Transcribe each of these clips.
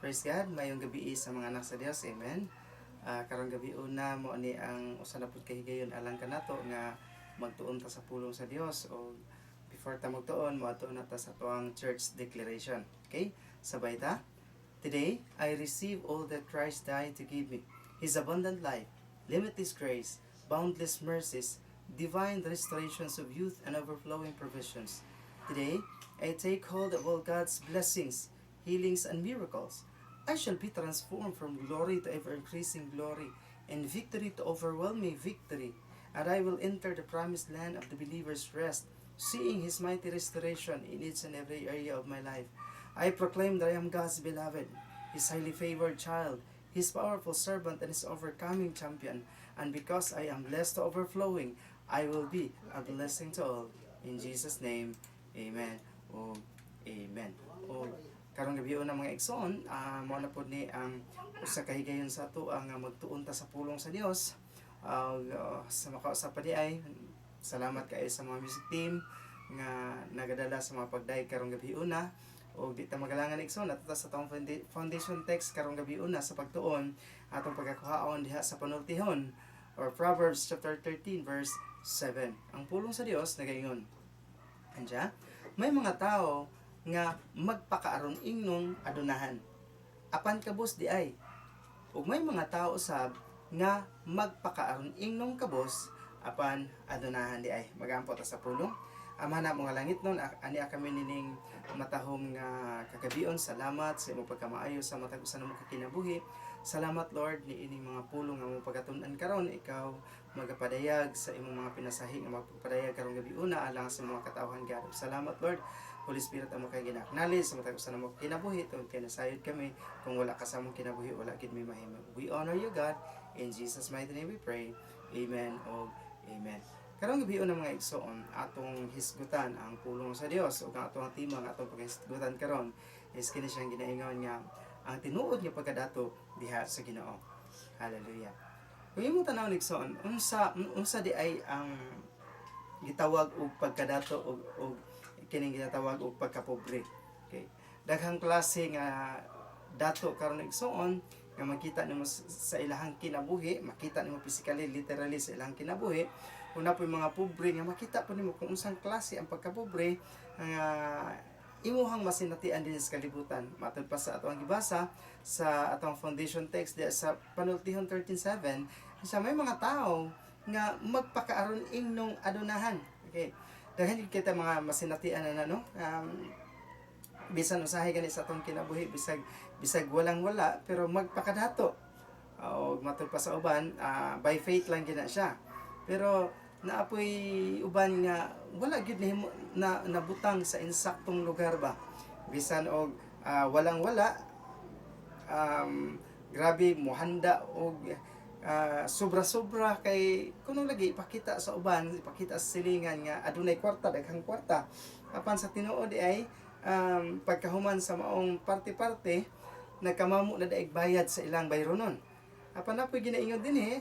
Praise God, maayong gabii sa mga anak sa Dios. Amen. Karong gabi una, mao ni ang usa na pud ka higayon alang kanato nga magtuon ta sa pulong sa Dios. O before ta magtuon, moadto na ta sa atuang church declaration. Okay? Sabay ta. Today, I receive all that Christ died to give me. His abundant life, limitless grace, boundless mercies, divine restorations of youth and overflowing provisions. Today, I take hold of all God's blessings, healings, and miracles. I shall be transformed from glory to ever increasing glory, and victory to overwhelming victory. And I will enter the promised land of the believer's rest, seeing His mighty restoration in each and every area of my life. I proclaim that I am God's beloved, His highly favored child, His powerful servant, and His overcoming champion. And because I am blessed to overflowing, I will be a blessing to all. In Jesus' name, amen. O amen. O karong gabi na, mga igsoon, mao na pod ni ang usa ka higayon sa ato ang magtuon ta sa pulong sa Dios. Sa makausap pa diay, salamat kaayo sa mga music team nga nagadala sa mga pagdayeg karong gabi una. O di ta magalangan, igsoon, adto ta sa atong foundation text karong gabi una sa pagtuon, atong pagkakuhaon diha sa Panultihon or Proverbs chapter 13 verse 7. Ang pulong sa Dios nagaingon. Anja, may mga tao nga magpakaaron ingnong adunahan, apan kabos diay. Ug may mga tao usab nga magpakaaron ingnong kabos, apan adunahan diay. Magampo ta sa pulong. Ama namo nga langitnon, ani kami nining matahom nga kagabion. Salamat sa imong pagkamaayo sa matag usa namo ka kinabuhi. Salamat, Lord, ni ining mga pulong nga among pagatun-an karon, ikaw magapadayag sa imong mga pinasahi nga magpapadayag karong gabi una alang sa mga katawhan, God. Salamat, Lord. Holy Spirit, amo kay gina-acknowledge sa matag usa namo kinabuhi tungod kay nasayod kami. Kung wala ka sa among kinabuhi, wala gid mi mahimo. We honor you, God. In Jesus' mighty name we pray. Amen o amen. Karong gabi una, mga igsoon, atong hisgutan ang pulong sa Dios, ug ang atong tema nga atong paghisgutan karon is kini siyang ginaingon nga ang tinuod nga pagkadato diha sa Ginoo. Hallelujah. Kung imong tan-awon, igsoon, unsa unsa diay ang gitawag og pagkadato og kining ginatawag og pagkapobre? Okay. Daghang klase nga dato karon, igsoon, nga makita nimo sa ilahang kinabuhi, makita nimo physically, literally sa ilahang kinabuhi. Una po yung mga pobre nga makita po nimo kung unsang klase ang pagkapobre nga imuhang masinatian din sa kalibutan. Matod pa sa atong gibasa sa atong foundation text diya sa Panultihon 13:7, sa may mga tao nga magpakaaron ingnong adunahan. Okay. Daghan gyud kita mga masinatian na, no? Bisan usahay gani sa atong kinabuhi, bisag bisag walang wala, pero magpakadato. O matod pa sa uban, by faith lang gina siya. Pero naapoy uban nga wala gyud nahimo na nabutang sa insaktong lugar ba. Bisan og walang wala, grabe muhanda og sobra-sobra kay kuno lagi ipakita sa uban, ipakita sa silingan nga adunay kwarta, daghang kwarta. Apan sa tinuod ay pagkahuman sa maong parte-parte, nagkamamo na daig bayad sa ilang bayronon. Apan napoy ginaingon din eh,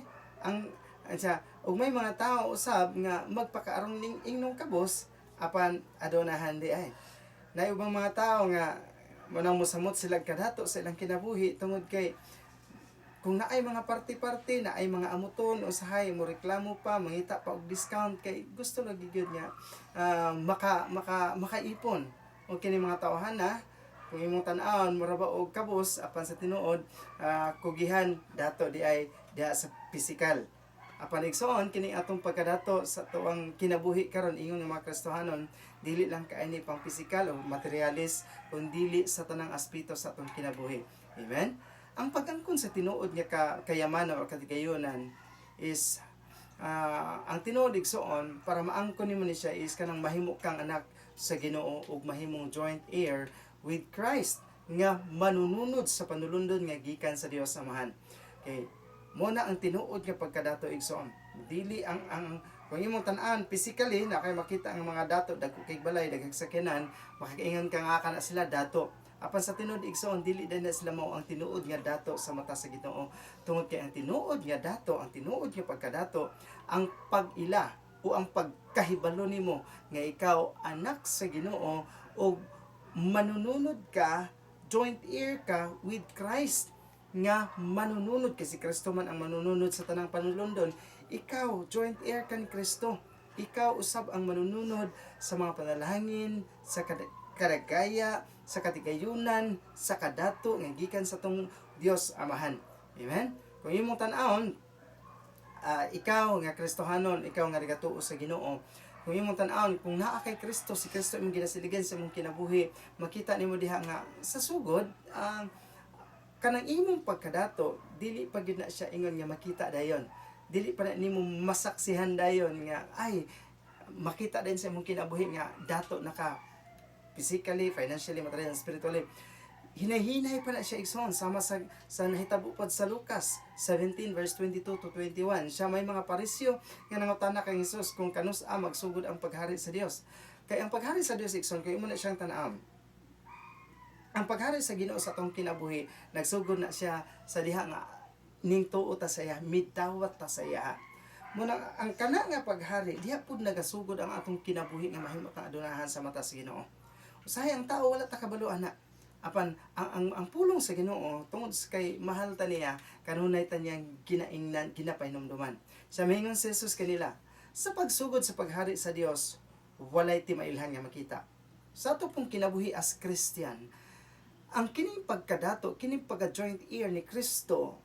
ang siya, ug may mga tao usab nga magpakaaron ning ingnong kabos, apan adonahan diay. Na ubang mga tao nga manang mosamot sila kadato sa ilang kinabuhi tungod kay kung naay mga parte-parte, naay mga amuton, usahay mo reklamo pa, mangita pa og discount kay gusto lagi gyud nga maka maka makaipon. O kini mga tawhan na kung imong tan-awon mura ba og kabos, apan sa tinuod kugihan dato diay diha sa physical. Apan, igsoon, kini atong pagkadato sa tuang kinabuhi karon ingon ng mga Kristohanon, dili lang kaini pang physical o materialis, kun dili sa tanang aspeto sa atong kinabuhi. Amen. Ang pag-angkon sa tinuod nga kayamanan o katigayonan is ang tinuod, igsoon, para maangkon nimo ni siya is kanang mahimo kang anak sa Ginoo ug mahimong joint heir with Christ nga manununod sa panulundon nga gikan sa Dios Amahan. Okay. Mo na ang tinuod nga pagkadato, igsoon. Dili ang kung imong tan-an physically na kay makita ang mga dato, dagko kay balay, daghang sakyanan, makakaingon ka nga kana sila dato. Apan sa tinuod, igsoon, dili din na sila mao ang tinuod nga dato sa mata sa Ginoo. Tungod kay ang tinuod nga dato, ang tinuod nga pagkadato, ang pag-ila o ang pagkahibalo nimo nga ikaw anak sa Ginoo o manununod ka, joint heir ka sa Ginoo. Joint heir ka with Christ nga manununod, kasi Kristo man ang manununod sa tanang panulundon. Ikaw, joint heir ka ni Kristo. Ikaw usab ang manununod sa mga panalangin, sa kadagaya, sa katigayunan, sa kadato nga gikan sa tong Dios Amahan. Amen. Kung imong tan-awon, ikaw nga Kristohanon, ikaw nga nagatuo sa Ginoo, kung imong tan-awon, kung naa kay Kristo, si Kristo imong ginasiligan sa imong kinabuhi, makita nimo diha nga sa sugod, kanang imong pagkadato, dili pa gyud na siya ingon nga makita dayon. Dili pa na nimo masaksihan dayon nga ay makita din sa imong kinabuhi nga dato na ka physically, financially, materially, spiritually. Hinay-hinay pa na siya, igsoon, sama sa nahitabo pod sa Lucas 17 verse 22 to 21. Siya may mga Pariseo nga nangutana kang Hesus kung kanus-a magsugod ang paghari sa Dios. Kay ang paghari sa Dios, igsoon, kay imo na siyang tan-awon, ang paghari sa Ginoo sa atong kinabuhi nagsugod na siya sa diha nga ning tuo ta sa iya, midawat ta sa iya. Muna ang kana nga paghari, diha pud nagasugod ang atong kinabuhi nga mahimo kang adunahan sa mata sa Ginoo. Usahay ang tao wala ta kabalo ana. Apan ang pulong sa Ginoo, tungod sa kay mahal ta niya, kanunay ta niyang ginaingnan, ginapahinumduman. Sa miingon si Jesus kanila, sa pagsugod sa paghari sa Dios, walay timailhan nga makita. Sa ato pong kinabuhi as Christian, ang kining pagkadato, kining pagka-joint heir ni Kristo,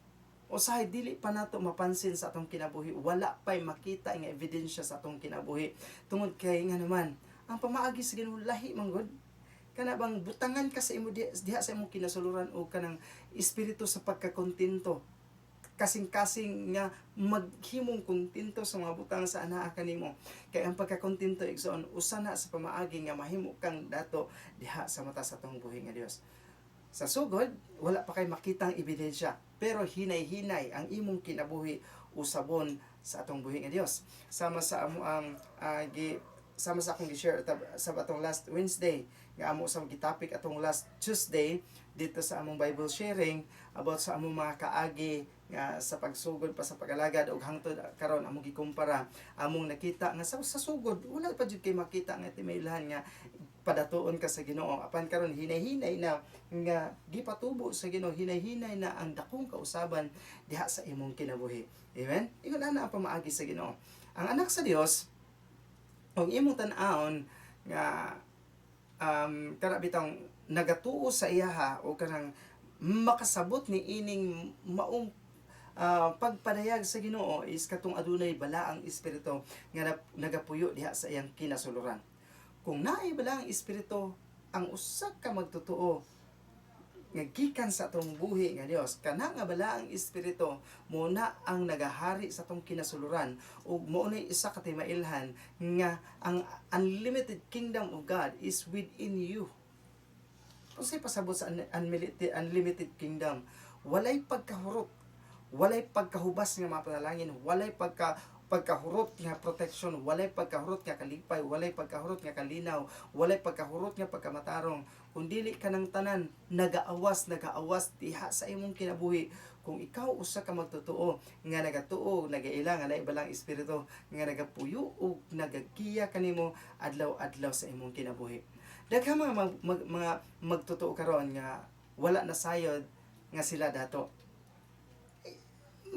usahay dili pa nato mapansin sa atong kinabuhi, wala pa'y makita nga ebidensya sa atong kinabuhi. Tungod kay nga naman, ang pamaagi sa Ginoo lahi man gud. Kana bang butangan ka sa imo diha sa imong kinasuluran o kanang espiritu sa pagkakontento, kasing-kasing nga maghimong kontento sa mga butang sa anaa kanimo. Kay ang pagkakontento, igsoon, usa na sa pamaagi nga mahimo kang dato diha sa mata sa atong buhi nga Dios. Sa sugod, wala pa kay makitang ebidensya, pero hinay-hinay ang imong kinabuhi usabon sa atong buhi nga Dios. Sama sa amo ang gi sama sa akong gi-share sa atong last Wednesday nga amo sa gitapik atong last Tuesday dito sa among Bible sharing about sa among mga kaagi nga sa pagsugod pa sa pag-alagad ug hangtod karon, among gikumpara, among nakita nga sa sugod wala pa jud kay makita nga timailhan nga padatuon ka sa Ginoo. Apan karon hinay-hinay na nga gipatubo sa Ginoo, hinay-hinay na ang dakong kausaban diha sa imong kinabuhi. Amen. Ingon ana ang pamaagi sa Ginoo. Ang anak sa Dios, kung imong tan-awon nga kana bitang nagatuo sa iyaha o kanang makasabot ni ining maong pagpadayag sa Ginoo is katong adunay balaang espiritu nga nagapuyo diha sa iyang kinasuluran. Kung naay balaang espiritu ang usa ka magtotoo nga gikan sa atong buhi nga Dios, kana nga balaang espiritu mo na ang nagahari sa atong kinasuluran ug mao nay isa ka timailhan nga ang unlimited kingdom of God is within you. Unsay pasabot sa unlimited kingdom? Walay pagkahurot, walay pagkahubas nga mga panalangin, walay pagkahurot nga protection, walay pagkahurot nga kalipay, walay pagkahurot nga kalinaw, walay pagkahurot nga pagkamatarong. Kung dili ka ng tanan, nagaawas, nagaawas diha sa imong kinabuhi. Kung ikaw usa ka magtotoo nga nagatuo, nagaila nga naay balaang espiritu nga nagapuyo ug nagagiya kanimo adlaw-adlaw sa imong kinabuhi. Daghang mga magtotoo karon nga wala na sayod nga sila dato. Eh,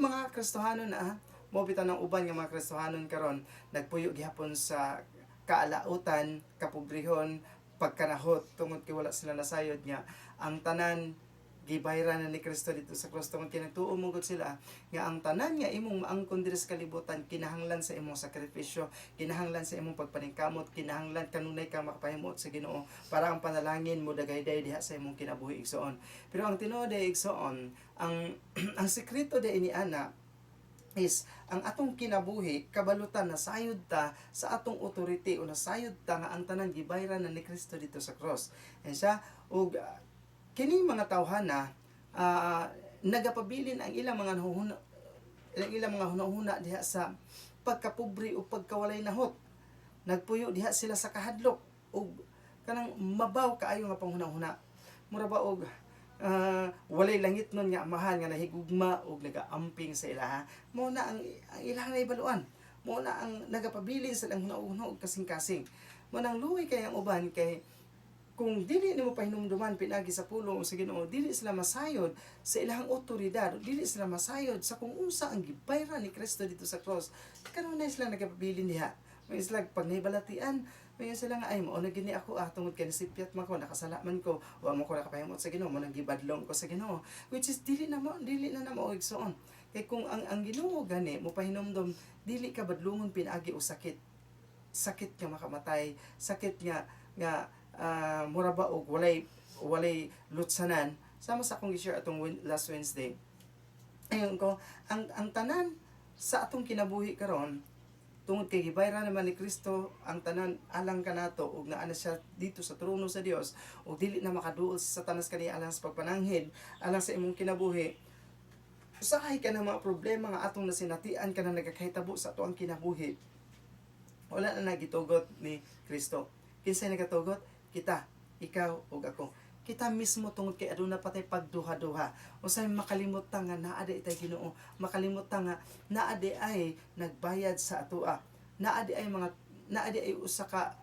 mga Kristohanon na mo bitaw ng uban nga mga Kristohanon karon nagpuyo gihapon sa kaalautan, kapobrehon, pagkanahot tungod kay wala sila nasayod nga ang tanan gibayran na ni Kristo dito sa krus, tungod kay nagtuo mo gud sila nga ang tanan nga imong maangkon diri sa kalibutan kinahanglan sa imong sakripisyo, kinahanglan sa imong pagpaningkamot, kinahanglan kanunay ka makapahimuot sa Ginoo para ang panalangin mo dagayday diha sa imong kinabuhi, igsoon. Pero ang tinuod ay, igsoon, ang sekreto di ni ana is ang atong kinabuhi kabalutan na sayod ta sa atong authority o nasayod ta nga ang tanan gibayran na ni Kristo dito sa cross. And siya og kining mga tawhana nagapabilin ang ilang mga hunahuna diha sa pagkapobre o pagkawalay nahot. Nagpuyo diha sila sa kahadlok ug kanang mabaw kaayo nga panghuna-huna. Mura ba og walay langit nun nga amahan nga nahigugma og nagaamping sa ilaha. Mo na ang ilang naibaluan. Mo na ang nagapabilin sa ilang hunahuna og kasing-kasing. Mo nang luoy kay ang uban kay Kung dili nimo pahinumduman pinaagi sa pulong sa Ginoo, dili sila masayod sa ilang otoridad, dili sila masayod sa kung unsa ang gibayran ni Kristo dito sa cross. Kanunay sila nagapabilin diha. May sila pag nahibalatian, may sila nga, "Ay, mao na gini ako ah, tungod kay nasipyat man ko, nakasala man ko, wa mo ko nakapahimot sa Ginoo, mo nang gibadlong ko sa Ginoo," which is dili na na mo, igsoon. Kay kung ang Ginoo gani mo pahinumdom, dili ka badlungon pinaagi og sakit. Sakit nga makamatay, sakit nga nga mura ba og walay lutsanan, sama sa akong gi-share atong last Wednesday. Ayun ko, ang tanan sa atong kinabuhi karon, tungod kay gibayran naman ni Kristo ang tanan alang kanato ug naa na siya dito sa trono sa Dios ug dili na makaduol si Satanas kaniya alang sa pagpananghid alang sa imong kinabuhi. Usahay ka ng mga problema nga atong nasinatian ka na nagakahitabo sa ato ang kinabuhi, wala na nagitugot ni Kristo. Kinsay nagatugot? Kita, ikaw ug ako, kita mismo, tungod kay aduna pa tay pagduha-duha. Usay makalimot ta nga naa di tay Ginoo, makalimot ta nga naa di ay nagbayad sa atoa, naa di ay usa ka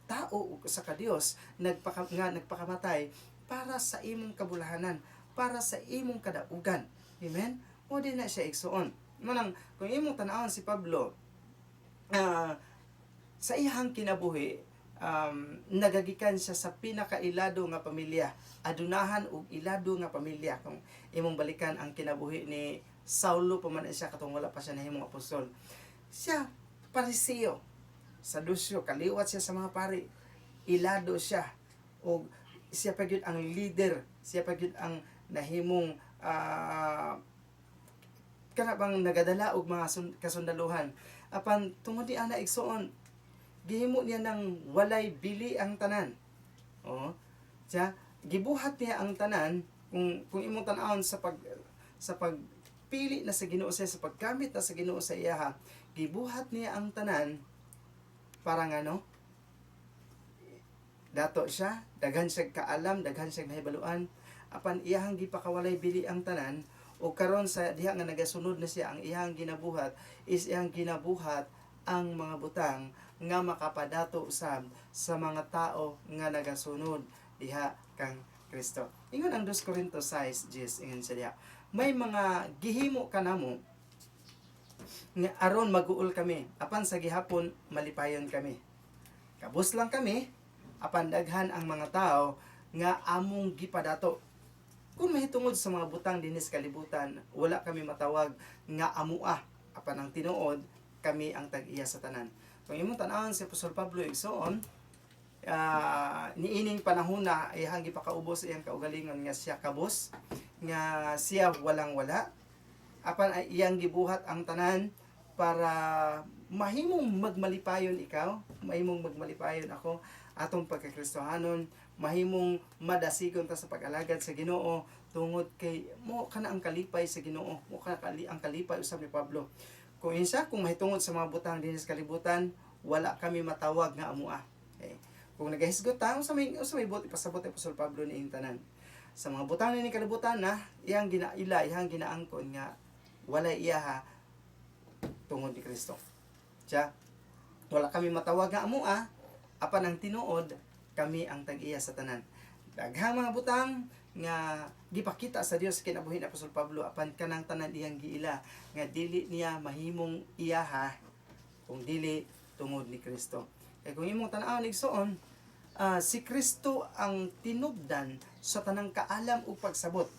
tao ug usa ka Dios nga nagpakamatay para sa imong kabulahanan, para sa imong kadaugan. Amen. Mo di na siya, igsuon. Manang kung imong tan-awon si Pablo, sa iyang kinabuhi, nagagikan siya sa pinakailado nga pamilya, adunahan og ilado nga pamilya. Kung imong balikan ang kinabuhi ni Saulo pa man siya katong wala pa siya nahimong apostol, siya Pariseo, Sadusyo, kaliwat siya sa mga pari. Ilado siya og siya pa gyud ang leader, siya pa gyud ang nahimong kana bang nagadala og mga kasundaluhan. Apan tungod ni ana, igsuon, gihimo niya ng walay bili ang tanan. Oo. Siya gibuhat niya ang tanan. Kung imong tan-awon sa pagpili na sa Ginoo siya, sa paggamit na sa Ginoo sa iyaha, gibuhat niya ang tanan para ngano dato siya, daghan siya kaalam, daghan siya nahibaluan, apan iyahang gipakawalay bili ang tanan. O karon sa diha nga nagasunod na siya, ang iyahang ginabuhat is iyang ginabuhat ang mga butang nga makapadato usab sa mga tao nga nagasunod diha kang Kristo. Ingon ang 2 Corinto 6:10, ingon siya diha, "May mga gihimo kanamo nga aron maguol kami, apan sa gihapon malipayon kami. Kabus lang kami, apan daghan ang mga tao nga among gipadato. Kung mahitungod sa mga butang dinis kalibutan, wala kami matawag nga amua, apan ang tinuod, kami ang tag-iya sa tanan." Kung imong tan-awon si Apostol Pablo, igsoon, niining panahon na iyang gipakaubos iyang kaugalingon nga siya kabos, nga siya walang wala, apan ay iyang gibuhat ang tanan para mahimong magmalipayon ikaw, mahimong magmalipayon ako, atong pagkakristohanon, mahimong madasigon ta sa pag-alagad sa Ginoo tungod kay mo kana ang kalipay sa Ginoo, mo kana ang kalipay usab ni Pablo. Kung insa, "Kung mahitungod sa mga butang dinhi sa kalibutan, wala kami matawag nga amua." Okay. Kung nagahisgot ta, unsa may buot ipasabot ni Apostol Pablo ni tanan? Sa mga butang ni kalibutan na iyang ginaila, iyang ginaangkon nga walay iyaha tungod ni Kristo. Siya, "Wala kami matawag nga amua, apan ang tinuod, kami ang tag-iya sa tanan." Daghang mga butang nga gipakita sa Dios kinabuhi ni Apostol Pablo, apan kanang tanan iyang giila nga dili niya mahimong iyaha kung dili tungod ni Kristo. Kay kung imong tan-awon, igsoon, si Kristo ang tinubdan sa tanang kaalam ug pagsabot.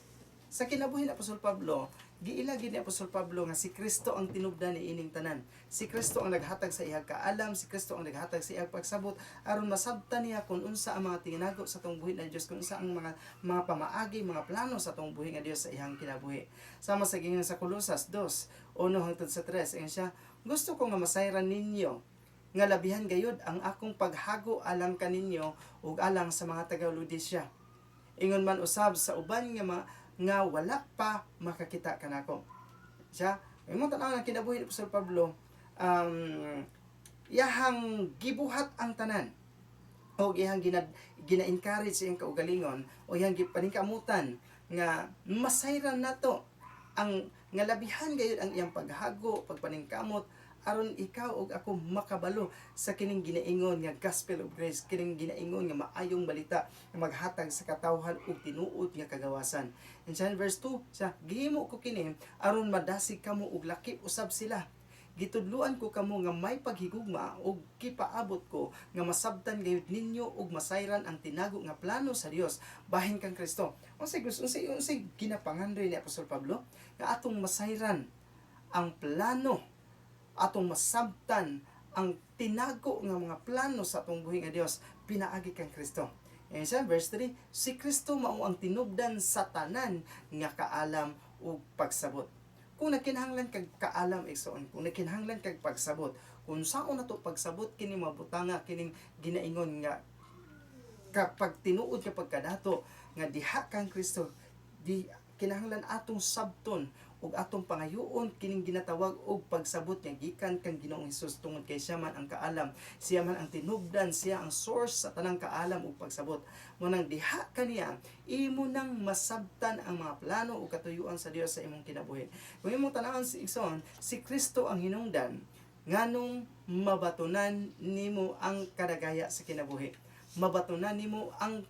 Sa kinabuhi ni Apostol Pablo, giila gid ni Apostol Pablo nga si Kristo ang tinubdan ni ining tanan. Si Kristo ang naghatag sa iyang kaalam, si Kristo ang naghatag sa iyang pagsabot aron masabtan niya kung unsa ang mga tinago sa atong buhi na Dios, kung unsa ang mga pamaagi, mga plano sa atong buhi nga Dios sa iyang kinabuhi. Sama sa giingon sa Kolosas 2:1 hangtod sa 3, ingon siya, "Gusto ko nga masayran ninyo nga labihan gayud ang akong paghago alang kaninyo ug alang sa mga taga Laodicea. Ingon man usab sa uban nga mga nga wala pa makakita kanako." Siya, imong tan-aw ang kinabuhi ni Apostol Pablo, iyahang gibuhat ang tanan o iyang gina-encourage sa iyang kaugalingon o iyang gipaningkamutan nga masayran nato ang nga labihan gayud ang iyang paghago, pagpaningkamot aron Aron ikaw ug ako makabalo sa kining ginaingon nga gospel of grace, kining ginaingon nga maayong balita nga maghatag sa katawhan og tinuod nga kagawasan. And sa verse 2, sa gihimo ko kini aron madasig kamo og lakip usab sila. Gitudluan ko kamo nga may paghigugma ug gipaabot ko nga masabtan gayud ninyo ug masayran ang tinago nga plano sa Dios bahin kang Kristo. Unsay gusto, unsay ginapangandoy ni Apostol Pablo? Nga atong masayran ang plano, atong masabtan ang tinago nga mga plano sa atong buhi nga Dios pinaagi kang Kristo. And sa verse 3, si Kristo mao ang tinubdan sa tanan nga kaalam ug pagsabot. Kung nagkinahanglan kag kaalam, igsoon, kung nagkinahanglan kag pagsabot, kung saon nato pagsabot kini mga butanga, kining ginaingon nga kapag tinuod nga pagkadato nga diha kang Kristo, di kinahanglan atong sabton ug atong pangayoon kining ginatawag og pagsabot nga gikan kang Ginoong Hesus, tungod kay siya man ang kaalam, siya man ang tinubdan, siya ang source sa tanang kaalam ug pagsabot. Mo nang diha kaniya imo nang masabtan ang mga plano ug katuyuan sa Dios sa imong kinabuhi. Kung imong tan-awon si igsoon, si Kristo ang hinungdan nganong mabatunan nimo ang kadagaya sa kinabuhi, mabatunan nimo ang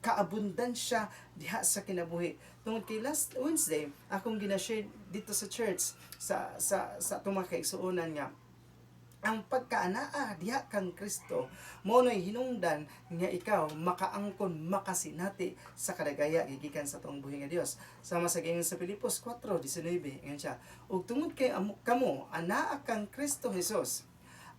kaabundansya diha sa kinabuhi. Tungod kay last Wednesday, akong gina-share dito sa church sa atong mga kaigsuonan nga ang pagkaanaa diha kang Kristo mao na'y hinungdan nga ikaw makaangkon, makasinati sa kadagaya gigikan sa atong buhi nga Dios. Sama sa giingon sa Filipos 4:19, ingon siya, "Ug tungod kay kamo anaa kang Kristo Jesus,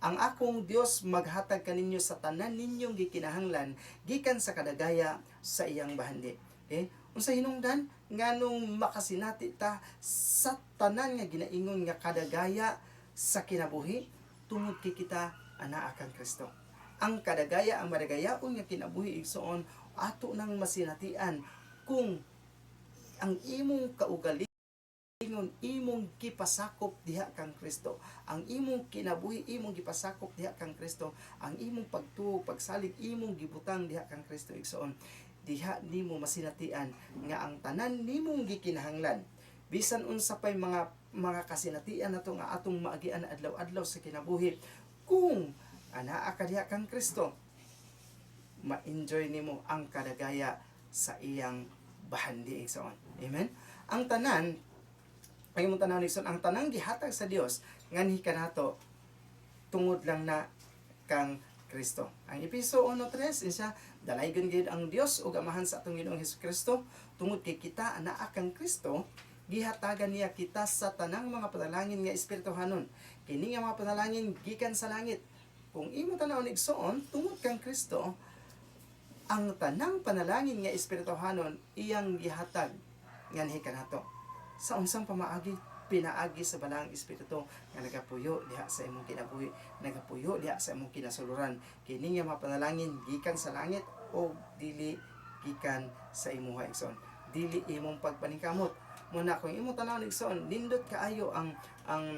ang akong Dios maghatag kaninyo sa tanan ninyong gikinahanglan gikan sa kadagaya sa iyang bahandi." Okay? Unsa hinungdan nganong makasinati ta sa tanan nga ginaingon nga kadagaya sa kinabuhi? Tungod kay kita anaa kang Kristo. Ang kadagaya, ang madagayaon nga kinabuhi, igsoon, ato nang masinatian kung ang imong kaugalingon imong gipasakop diha kang Kristo, ang imong kinabuhi imong gipasakop diha kang Kristo, ang imong pagtuo, pagsalig imong gibutang diha kang Kristo, igsoon, diha nimo masinatian nga ang tanan nimong gikinahanglan, bisan unsa pay mga kasinatian nato nga atong maagian adlaw-adlaw sa kinabuhi, kung anaa ka diha kang Kristo, ma-enjoy nimo ang kadagaya sa iyang bahandi, igsoon. Amen. Ang tanan ang imong tanan, igsoon, ang tanang gihatag sa Dios nganhi kanato tungod lang na kang Kristo. Ang Epeso 1:3 siya, "Dalaygon gid ang Dios ug Amahan sa atong Ginoong Hesus Kristo, tungod kay kita anaa kang Kristo, gihatagan niya kita sa tanang mga panalangin nga espirituhanon. Kini nga mga panalangin gikan sa langit." Kung imo tan-awon, igsoon, tungod kang Kristo, ang tanang panalangin nga espirituhanon iyang gihatag nganhi kanato. Sa unsang pamaagi? Pinaagi sa Balaang Espiritu nga nagapuyo diha sa imong kinabuhi, nagapuyo diha sa imong kinasuluran. Kini nga mga panalangin gikan sa langit o dili gikan sa imuha, igsoon. Dili imong pagpaningkamot. Muna kung imong tan-awon, igsoon, nindot kaayo ang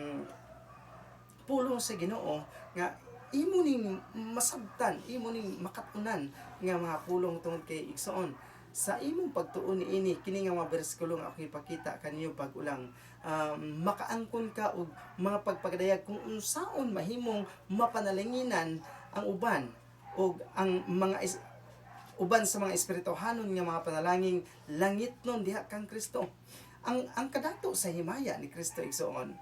pulong sa Ginoo nga imo ning masabtan, imo ning makatunan nga mga pulong, tungod kay, igsoon, sa imong pagtuon niini kini nga mga bersikulo nga akong ipakita kaninyo bag ulang, makaangkon ka og mga pagpagadayag kung unsaon mahimong mapanalanginan ang uban og ang mga uban sa mga espirituhanon nga mga panalangin langit nun diha kang Kristo. Ang kadato sa himaya ni Kristo, igsoon,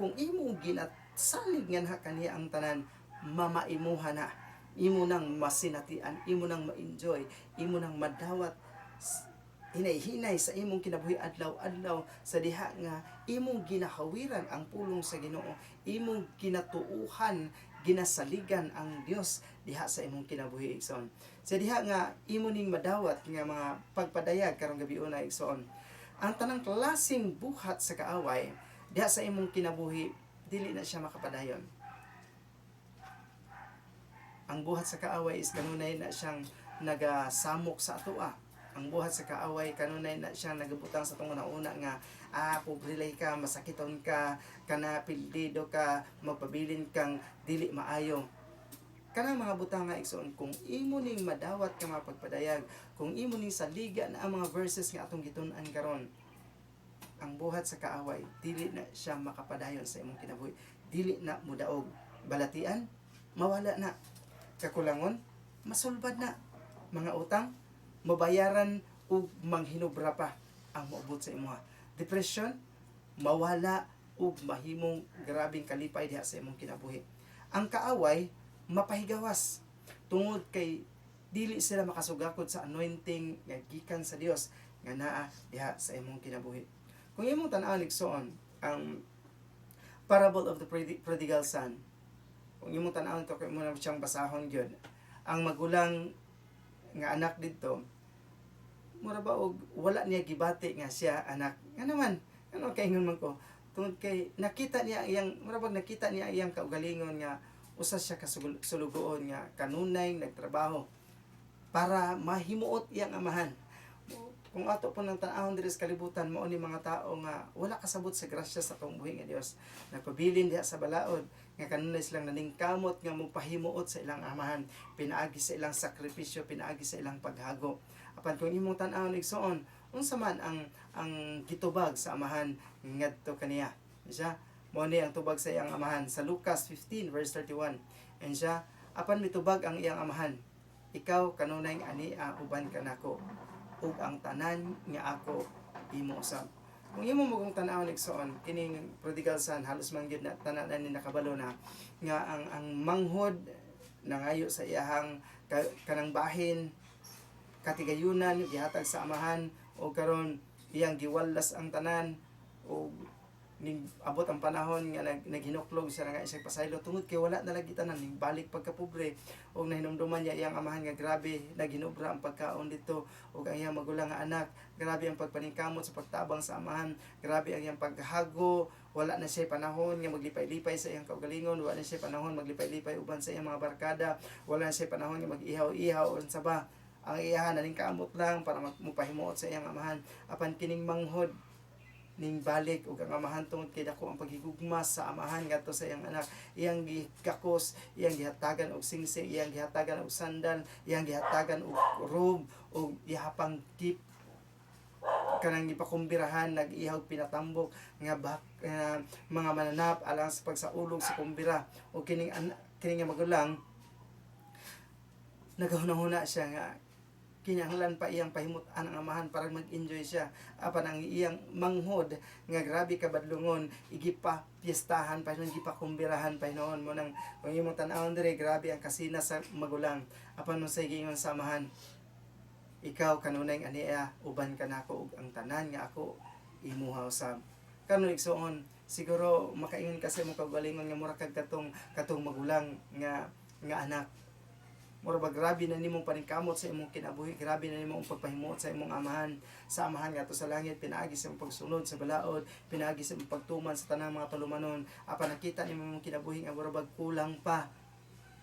kung imo ginasalig nga na kaniya ang tanan, mamaimuha na, imo nang masinatian, imo nang ma-enjoy, imo nang madawat hinay-hinay sa imong kinabuhi adlaw-adlaw sa diha nga imong ginahawiran ang pulong sa Ginoo, imong ginatuuhan, ginasaligan ang Dios diha sa imong kinabuhi, igsoon. Sa diha nga imo ning madawat nga mga pagpadayag karong gabi una, igsoon, ang tanang klaseng buhat sa kaaway diha sa imong kinabuhi dili na siya makapadayon. Ang buhat sa kaaway is kanunay na siyang nagasamok sa atoa. Ang buhat sa kaaway kanunay na siyang nagabutang sa atong una nga pobre lay ka, masakiton ka, kana pildido ka, magpabilin kang dili maayo. Kanang mga butang nga, igsoon, kung imo ning madawat ka mga pagpadayag, kung imo ning saligan ang mga verses nga atong gitun-an karon, ang buhat sa kaaway dili na siya makapadayon sa imong kinabuhi. Dili na mudaog. Balatian, mawala na. Kakulangon, masulbad na. Mga utang, mabayaran ug manghinubra pa ang moabot sa imuha. Depression, mawala ug mahimong grabeng kalipay diha sa imong kinabuhi. Ang kaaway, mapahigawas tungod kay dili sila makasugakod sa anointing nga gikan sa Dios nga naa diha sa imong kinabuhi. Kung imong tan-awon, igsoon, ang parable of the prodigal son, kung imong tan-awon to, kay imo na siyang basahon gyud, ang magulang nga anak didto, mura ba og wala niya gibati nga siya anak. Nga naman, ano kaingon man ko, tungod kay nakita niya iyang mura bag nakita niya iyang kaugalingon nga usa siya ka sulugoon nga kanunay nagtrabaho para mahimuot iyang amahan. Kung ato po ng tan-awon diri sa kalibutan, mao ni mga tao nga wala kasabot sa grasya sa atong buhi nga Dios, nagpabilin diha sa balaod nga kanunay silang naningkamot nga mopahimuot sa ilang amahan pinaagi sa ilang sakripisyo, pinaagi sa ilang paghago. Apan kung imong tan-awon, igsoon, unsa man ang gitubag sa amahan ngadto kaniya siya? Mao ni ang tubag sa iyang amahan sa Lucas 15 verse 31. And siya, apan mitubag ang iyang amahan, "Ikaw kanunay ania uban kanako ug ang tanan nga ako imo usab." Kung imo mo kung tan-awon, igsoon, kining prodigal son, halos man gyud na tanan na ni nakabalo na nga ang manghod nangayo sa iyahang kanang bahin katigayunan, gihatag sa amahan, o karon iyang giwalas ang tanan o ning abot ang panahon nga naghinuklog siya nga isang pasaylo tungod kay wala na lagi tanan, ning balik pagkapobre og nahinumduman niya iyang amahan nga grabe naghinubra ang pagkaon dito, ug ang iyang magulang nga anak, grabe ang pagpaningkamot sa pagtabang sa amahan, grabe ang iyang paghago. Wala na siya panahon nga maglipay-lipay sa iyang kaugalingon, wala na siya panahon maglipay-lipay uban sa iyang mga barkada, wala na siya panahon nga mag-ihaw-ihaw unsa ba. Ang iyahan naningkamot lang para mupahimuot sa iyang amahan. Apan kining manghod ning balik ug ang amahan, tungod kay dako ang paghigugma sa amahan ngadto sa iyang anak, iyang gikakos, iyang gihatagan og singsing, iyang gihatagan og sandal, iyang gihatagan og robe ug ihapang gift kanang gipakumbirahan, nag-ihaw pinatambok nga bak, mga mananap alang sa pagsaulog sa kumbira. O kining nga magulang, nagahuna-huna siya nga kinahanglan pa iyang pahimutan ang amahan para mag-enjoy siya. Apan ang iyang manghod nga grabe ka badlungon, igipa piyestahan pa noon, gipakumbirahan pa noon mo nang kung imong tan-awon dire, grabe ang kasina sa magulang. Apan mo sa giingon sa amahan, "Ikaw kanunay ania uban kanako ug ang tanan nga ako imuha usab." Karon, igsoon, siguro makaingon ka sa imong kaugalingon nga mura kag katong magulang nga anak. Mura ba grabe na nimong paningkamot sa imong kinabuhi, grabe na nimong pagpahimuot sa imong amahan, sa amahan ngadto sa langit, pinaagi sa imong pagsunod sa balaod, pinaagi sa imong pagtuman sa tanang mga tulumanon. Apan nakita nimo imong kinabuhi nga mura bag kulang pa.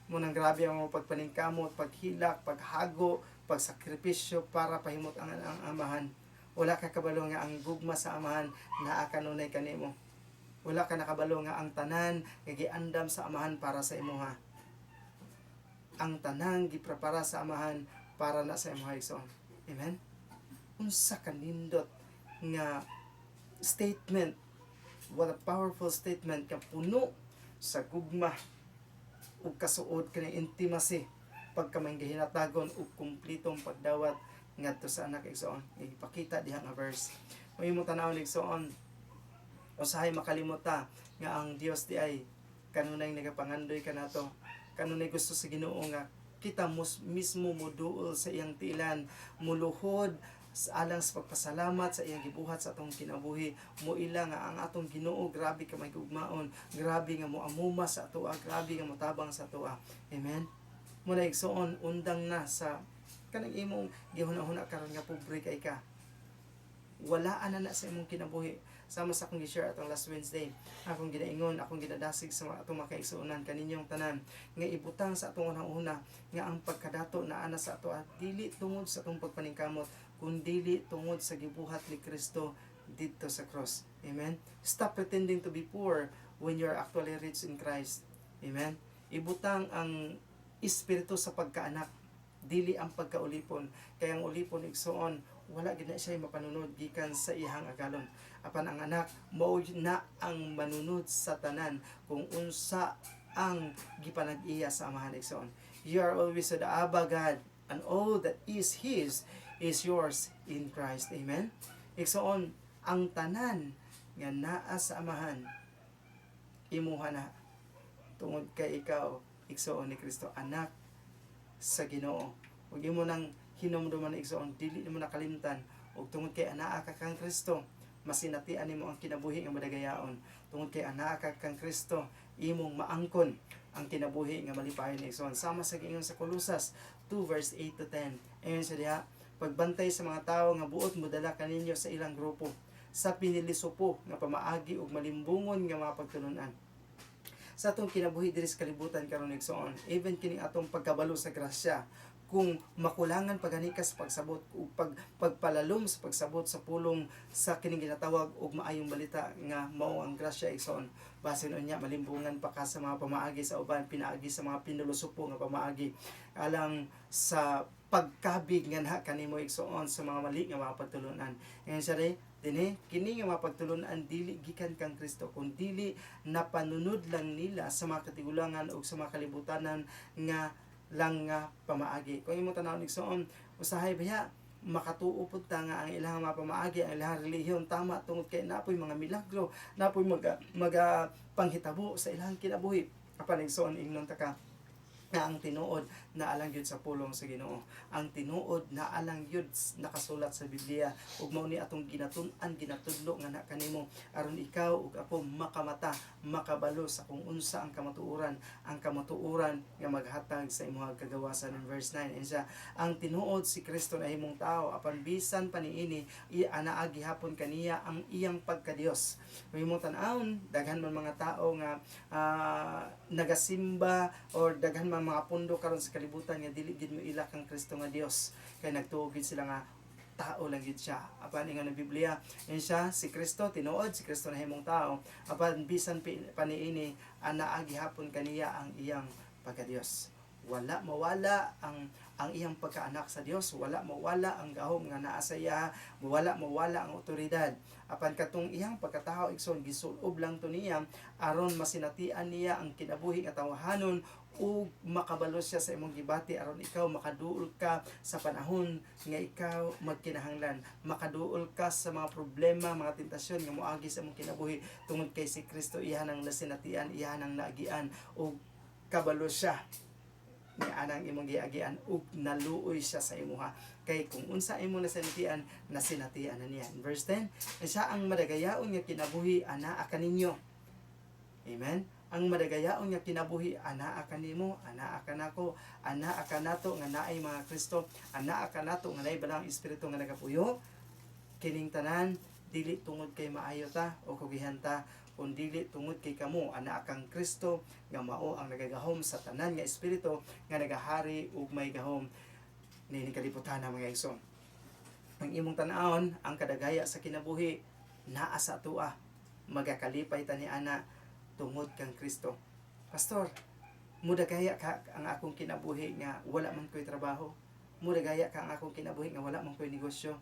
Munang grabe ang imong pagpaningkamot, paghilak, paghago, pagsakripisyo para pahimot ang amahan. Wala ka kabalo nga ang gugma sa amahan naa kanunay kanimo. Wala ka nakabalo nga ang tanan nga giandam sa amahan para sa imuha. Ang tanang giprepara sa amahan para na sa imuha, igsoon. Amen? Unsa kanindot nga statement. What a powerful statement nga puno sa gugma ug kasuod, kani intimacy, pagka may gihinatagon ug kumplitong pagdawat ngadto sa anak, igsoon, nga gipakita diha nga verse. Kung imong tan-awon, igsoon, usahay makalimot ta nga ang Dios di ay kanunay nagapangandoy kanato. Kanunay gusto sa Ginoo nga kita mismo moduol sa iyang tilan, muluhod sa alang sa pagpasalamat sa iyang gibuhat sa atong kinabuhi, moila nga ang atong Ginoo grabe ka may gugmaon, grabe nga moamuma sa atoa, grabe nga motabang sa atoa. Amen. Muna, igsoon, undang na sa kanang imong gihuna-huna karon nga pobre kay ka. Wala na na sa imong kinabuhi. Sama sa akong gi-share atong last Wednesday, akong ginaingon, akong ginadasig sa mga atong makaigsuonan kaninyong tanan nga ibutang sa atong unang-una nga ang pagkadato na ana sa ato at dili tungod sa atong pagpaningkamot kun dili tungod sa gibuhat ni Kristo didto sa cross. Amen. Stop pretending to be poor when you're actually rich in Christ. Amen. Ibutang ang espiritu sa pagkaanak, dili ang pagkaulipon. Kaya ang ulipon, igsoon, Wala gid na siya mapanunod gikan sa iyang agalon. Apan ang Anak mao na ang manunod sa tanan kung unsa ang gipanag-iya sa Amahan, igsoon. You are always the Abba God, and all that is His is yours in Christ. Amen. Igsoon, ang tanan nga naa sa Amahan, imuha na tungod kay ikaw, igsoon ni Kristo, anak sa Ginoo. Ug imo nang hinumduman, igsoon, dili nimo nakalimtan. Ug tungod kay anaa ka kang Kristo, masinatian nimo ang kinabuhi nga madagayaon. Tungod kay anaa ka kang Kristo, imong maangkon ang kinabuhi nga malipayon, igsoon. Sama sa giingon sa Colosas 2 verse 8 to 10. Ayon sa diha, "Pagbantay sa mga tawo nga buot modala kaninyo sa ilang grupo sa pinilisupo nga pamaagi ug malimbungon nga mga pagtulunan." Sa atong kinabuhi diri sa kalibutan karon, igsoon, even kining atong pagkabalo sa grasya, kung makulangan pa gani ka sa pagsabot ug pagpalalom sa pagsabot sa pulong sa kining ginatawag og maayong balita nga mao ang grasya, igsoon, basin unya malimbungan pa ka sa mga pamaagi sa uban, pinaagi sa mga pinulosopo nga pamaagi alang sa pagkabig nga na kanimo, igsoon, sa mga mali nga mga pagtulunan. Ngayon siya rin dinhi, kini nga mga pagtulunan dili gikan kang Kristo kun dili napanunod lang nila sa mga katigulangan ug sa mga kalibutanan nga lang nga pamaagi. Kung imong tan-awon, igsoon, usahay baya makatuo pud ta nga ang ilang mga pamaagi, ang ilang relihiyon tama tungod kay napoy mga milagro, napoy mga panghitabo sa ilang kinabuhi. Apan, igsoon, ingnon ta ka nga ang tinuod na alang gyud sa pulong sa Ginoo. Ang tinuod na alang gyud nakasulat sa Biblia ug mao ni atong ginatun-an, ginatudlo nga na kanimo aron ikaw ug ako makamata, makabalo sa kung unsa ang kamatuoran, ang kamatuoran nga maghatag sa imong kagawasan. In verse 9, and siya, "Ang tinuod, si Kristo nahimong tao, apan bisan pa niini anaa gihapon kaniya ang iyang pagkadiyos." Kung imong tan-awon, daghan man mga tao nga nagasimba or daghan man mga pundo karon sa kalibutan nga dili gid mo ila kang Kristo nga Dios kay nagtuo gid sila nga tao lang gid siya. Apan ingon ng Biblia, yun siya, si Kristo, tinuod, si Kristo nahimong tao, apan bisan pa niini, anaa gihapon kaniya ang iyang pagkadiyos. Wala mawala ang iyang pagkaanak sa Dios, wala mawala ang gahom nga naa sa iya, wala mawala ang otoridad. Apan katong iyang pagkatao, igsoon, gisulob lang to niya aron masinatian niya ang kinabuhi nga tawhanon ug makabalo siya sa imong gibati aron ikaw makaduol ka sa panahon nga ikaw magkinahanglan, makaduol ka sa mga problema, mga tentasyon nga moagi sa imong kinabuhi tungod kay si Kristo iya nang nasinatian, iya nang naagian ug kabalo siya ni anang imong giagian ug naluoy siya sa imuha kay kung unsa imong nasinatian, nasinatian na niya. In verse 10, "Siya ang madagayaon nga kinabuhi anaa kaninyo." Amen. Ang madagayaon nga kinabuhi anaa kanimo, anaa kanako, anaa kanato nga naay mga Kristo, anaa kanato nga naay Balaang Espiritu nga nagapuyo. Kining tanan dili tungod kay maayo ta o kugihan ta, kun dili tungod kay kamo anaa kang Kristo nga mao ang nagagahom sa tanan nga espiritu nga nagahari ug may gahom niining kalibutan, mga igsoon. Ang imong tan-awon, ang kadagaya sa kinabuhi naa sa atoa. Magakalipay ta ni ana tungod kang Kristo. "Pastor, mudagaya ka ang akong kinabuhi nga wala man ko'y trabaho. Mudagaya ka ang akong kinabuhi nga wala man ko'y negosyo."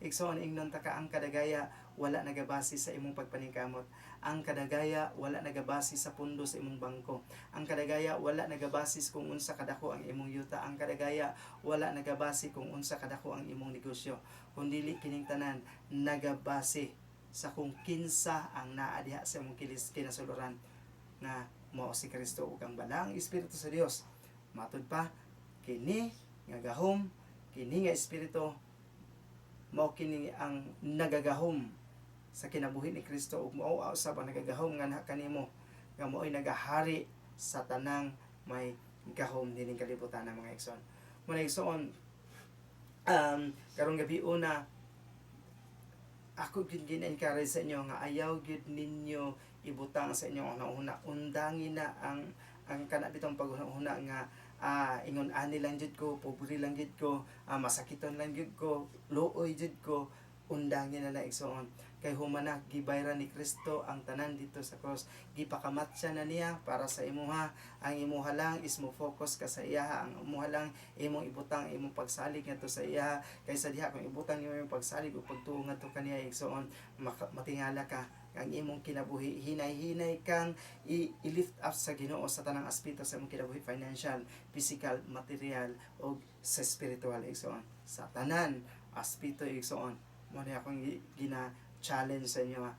Igsoon, ingnon ta ka, ang kadagaya wala nagabase sa imong pagpaningkamot. Ang kadagaya wala nagabase sa pundo sa imong bangko. Ang kadagaya wala nagabase kung unsa kadako ang imong yuta. Ang kadagaya wala nagabase kung unsa kadako ang imong negosyo. Kun dili kining tanan nagabase sa kung kinsa ang naa diha sa imong kilis kinasuluran nga mao si Kristo ug ang Balaang Espiritu sa Dios. Matud pa, kini nga gahom, kini nga espiritu, mao kini ang nagagahom sa kinabuhi ni Kristo ug mao usab ang nagagahom nga kanimo nga mao'y nagahari sa tanang may gahom nining kalibutan ng mga igsoon. Mga igsoon, karong gabi una, ako gyud gina-encourage sa inyo nga ayaw gyud ninyo ibutang sa inyong una-una. Undangin na ang kana bitong paghuna-huna nga ingon ani lang jud ko, pobre lang jud ko, masakiton lang jud ko, luoy jud ko. Undangin na na, igsoon, kay human na gibayran ni Kristo ang tanan dito sa cross. Gipakamatsa na niya para sa imuha. Ang imuha lang is mo focus ka sa iyaha. Ang imuha lang, imong ibutang imong pagsalig ngadto sa iyaha, kaysa diha kung ibutang nimo imong pagsalig ug pagtuo ngadto kaniya, igsoon, matingala ka. Ang imong kinabuhi, hinay-hinay kang i-lift up sa Ginoo sa tanang aspeto sa imong kinabuhi: financial, physical, material ug sa spiritual, igsoon. Sa tanan aspeto, igsoon. Mo ni akong gina challenge sa inyo, ha.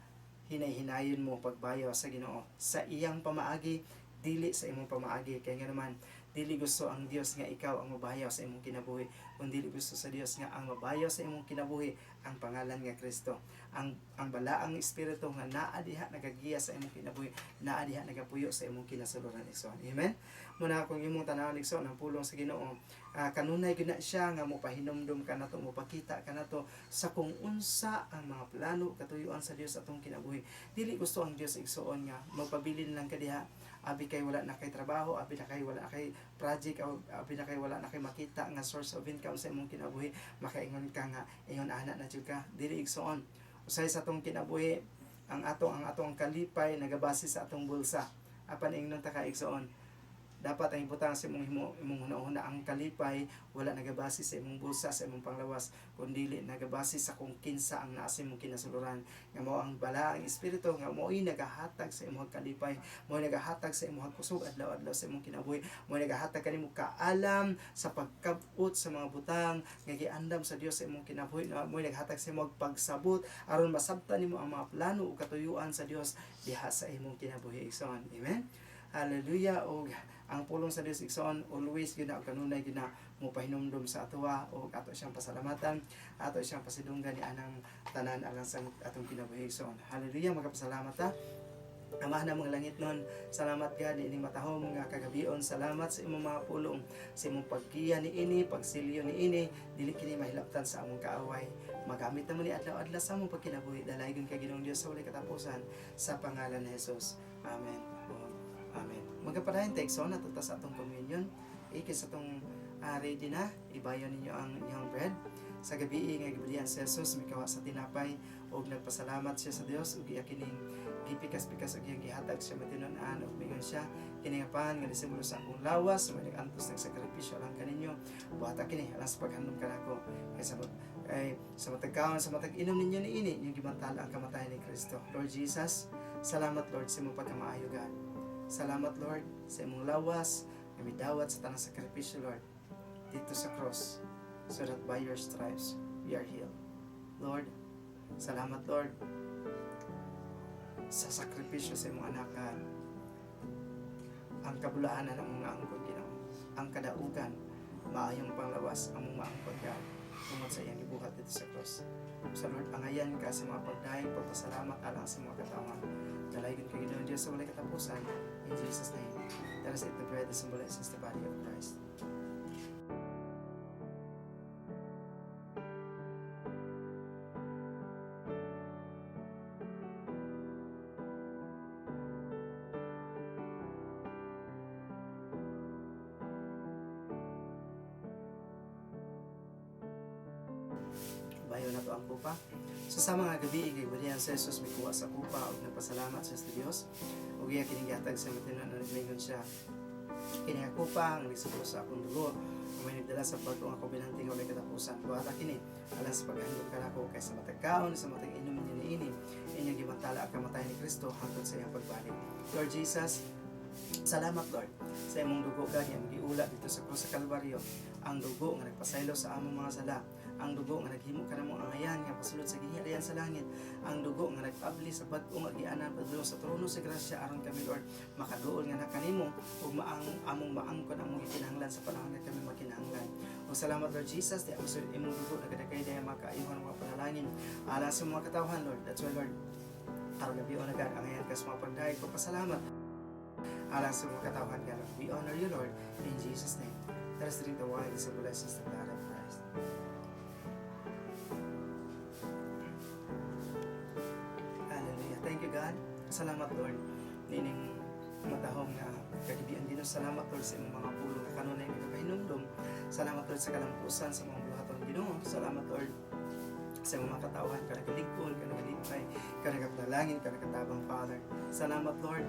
Hinay-hinayon mo pagbayo sa Ginoo sa iyang pamaagi, dili sa imong pamaagi, kay nga naman dili gusto ang Dios nga ikaw ang mabayaw sa imong kinabuhi, kun dili gusto sa Dios nga ang mabayaw sa imong kinabuhi ang pangalan nga Kristo, ang balaang espiritu nga naa diha nagagiya sa imong kinabuhi, naa diha nagapuyo sa imong kinasuluran, igsoon. Amen. Muna kung imong tanawon, igsoon, ang pulong sa Ginoo, kanunay gyud na siya nga mopahinumdum kanato, mopakita kanato sa kung unsa ang mga plano, katuyuan sa Dios atong kinabuhi. Dili gusto ang Dios, igsoon, nga magpabilin lang ka diha, abi kay wala na kay trabaho, abi na kay wala na kay project, o abi na kay wala na kay makita nga source of income sa imong kinabuhi, makaingon ka nga ingon ana na jud ka. Dili, igsoon. Usay sa atong kinabuhi, ang atong kalipay nagabase sa atong bulsa. Apan ingnon ta ka, igsoon, dapat ang ibutang sa imong himo, imong hunahuna, ang kalipay wala nagabase sa imong bulsa, sa imong panglawas, kundi nagabase sa kung kinsa ang naa sa imong kinasuluran, nga mao ang balaang espiritu, nga mao'y nagahatag sa imong kalipay, mao nagahatag sa imong kusog adlaw-adlaw sa imong kinabuhi, mao nagahatag kanimo kaalam sa pagkabot sa mga butang nga giandam sa Dios sa imong kinabuhi, nga mao nagahatag sa imong pagsabot aron masabtan nimo ang mga plano ug katuyuan sa Dios diha sa imong kinabuhi, igsoon. Amen. Hallelujah. Og ang pulong sa Dios, igsoon, always gyud na, kanunay gyud na mo pahinumdum sa atoa, ug ato siyang pasalamatan, ato siyang pasidunggan ni anang tanan alang sa atong kinabuhi, igsoon. Hallelujah. Magapasalamat ta. Ama namong langitnon, salamat, God, ining matahom nga kagabion. Salamat sa imong mga pulong, sa imong paggiya ni ini, pagsilyo ni ini, dili kini mahilabtan sa among kaaway. Magamit namo ni adlaw-adlaw sa among pagkinabuhi. Dalaygon ka, Ginoong Dios, sa walay katapusan, sa pangalan ni Jesus. Amen. Ug amen. Magapadayon ta, igsoon, nato ta sa atong communion. Ikis atong ready na, ibayon ninyo ang inyong bread. Sa gabi nga gibalhian si Jesus, mikawa sa tinapay ug nagpasalamat siya sa Dios ug iya kining gipikas-pikas ug iyang gihatag sa matinud-an ug mingon siya, "Kini nga pan nga simbolo sa akong lawas, may nag-antos, nagsakripisyo alang kaninyo. Buhata kini alang sa paghandom kanako. Kay sa matag kaon, sa matag inom ninyo niini, inyong gibantala ang kamatayan ni Kristo." Lord Jesus, salamat, Lord, sa imong pagkamaayo, God. Salamat, Lord, sa imong lawas nga midawat sa tanang sakripisyo, Lord, dito sa cross, so that by your stripes we are healed. Lord, salamat, Lord, sa sakripisyo sa imong anak, God. Ang kabulaanan ang mga angkon, Ginoo. Ang kadaugan, maayong panglawas ang mga angkon, God, tungod sa iyang gibuhat dito sa cross. Sa Lord, angayan ka sa mga pagdayeg, pagpasalamat alang sa mga katawhan. Dalaygon ka, Ginoong Diyos, sa walay katapusan. In Jesus' name. Let us eat the bread that symbolizes the body of Christ. Bayo na to ang kupa. So sa mga gabi, gibalhian si Jesus, mikuha sa kupa ug nagpasalamat siya sa Dios. Ug iya kining gihatag sa matinunan, nagmingon siya, "Kini nga kupa ang nagsugo sa akong dugo, ang may nagdala sa bag-o nga kobinante nga walay katapusan. Buhata kini alang sa paghandom kanako. Kay sa matag kaon, sa matag inom ninyo niini, inyong gibantala ang kamatayan ni Kristo hangtod sa iyang pagbalik." Lord Jesus, salamat, Lord, sa imong dugo, God, nga giula dito sa krus sa Kalbaryo. Ang dugo nga nagpasaylo sa among mga sala, ang dugo nga naghimo kanamong angayan nga pasulod sa giharian sa langit, ang dugo nga nagpabli sa bag-ong agianan padulong sa trono sa grasya aron kami, Lord, makaduol nga na kanimo ug maang among maangkon among gikinahanglan sa panahon nga kami makinahanglan. Ug salamat, Lord Jesus, di ang imong dugo nagadagay dahil mga kaayuhan, mga panalangin alang sa mga katawhan, Lord. That's why, Lord, karong gabi na, God, angayan ka sa mga pagdayeg, pagpasalamat alang sa mga katawhan, God. We honor you, Lord, in Jesus' name. Let us drink the wine that symbolizes the blood of Christ. Hallelujah. Thank you, God. Salamat, Lord, nining matahom nga kagabian, Ginoo. Salamat, Lord, sa imong mga pulong nga kanunay nagapahinumdom. Salamat, Lord, sa kalampusan sa mga buhaton, Ginoo. Salamat, Lord, Sa mga katauhan ka nagalig-on, ka nagalipay, ka nagapanalangin, ka nagatabang, Father. Salamat, Lord.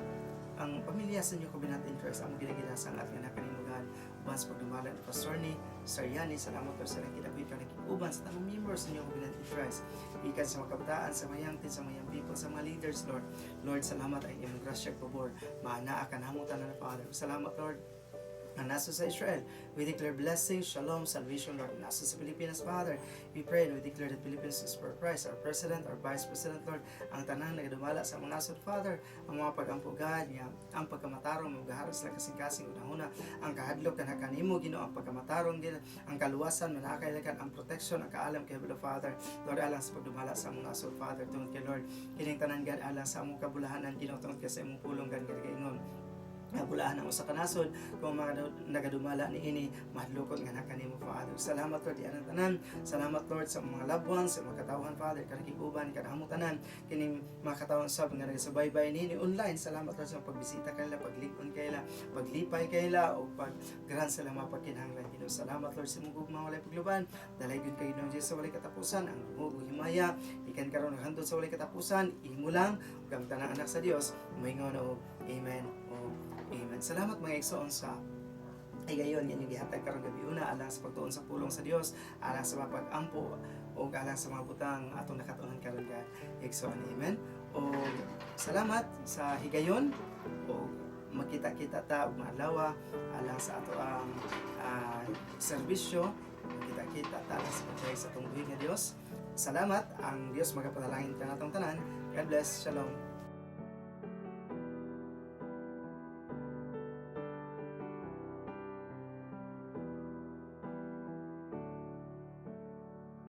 Ang pamilya sa New Covenant in Christ, ang ginaginasang at nga kanimo, God. Uban sa pagdumala ni Pastor ni Sir Yani, salamat, Lord, sa nakinabuhi ka nakikuban sa tanang members sa New Covenant in Christ. Ikan sa mga kabataan, sa mga young sa mga young people, sa mga leaders, Lord. Lord, salamat ang imong grasya ug pabor. Maanaa ka namo tanan, Father. Salamat, Lord, ang nasa sa Israel. We declare blessing, shalom, salvation, Lord. Nasa sa Pilipinas, Father. We pray and we declare that Philippines is for Christ, our President, our Vice President, Lord. Ang tanang nagadumala sa mga nasod, Father. Ang mga pag-ampo, God, nga ang pagkamatarong, magahara sila kasing-kasing unahuna. Ang kahadlok ka kanimo, Ginoo, ang pagkamatarong din, ang kaluwasan, manakailakan, ang protection, ang kaalam kay Heavenly Father. Lord, alang sa pagdumala sa mga nasod, Father, tungod kay Lord, kining tanan, God, alang sa among kabulahanan, Ginoo, tungod kay sa imong pulong, God, nga nagaingon nga bulahan ang usa ka nasod kung mga nagadumala ni ini mahadlokon nga nakanimo, Father. Salamat, Lord, di anang tanan. Salamat, Lord, sa mga loved ones, sa mga katawhan, Father, kanakiguban kanamo tanan kining mga katawhan sab nga nagasubaybay niini online. Salamat, Lord, sa pagbisita kanila, paglig-on kaila, paglipay kaila o pag-grant sila mga pagkinahanglan, Ginoo. Salamat, Lord, sa imong gugma walay pagluban. Dalaygon kay Ginoong Jesus sa walay katapusan ang dungog ug himaya ikan karon ug hangtod sa walay katapusan. Imo lang ug ang tanang anak sa Dios moingon og amen o amen. Salamat, mga igsoon, sa higayon nga inyong gihatag karong gabi una alang sa pagtuon sa pulong sa Dios, alang sa mga pag-ampo o alang sa mga butang atong nakatuonan karon ga igsoon. Amen. O salamat sa higayon o magkita-kita ta og maadlaw alang sa ato ang serbisyo. Magkita-kita ta alang sa pagdayeg sa atong buhi nga Dios. Salamat. Ang Dios magapanalangin kanatong tanan. God bless. Shalom.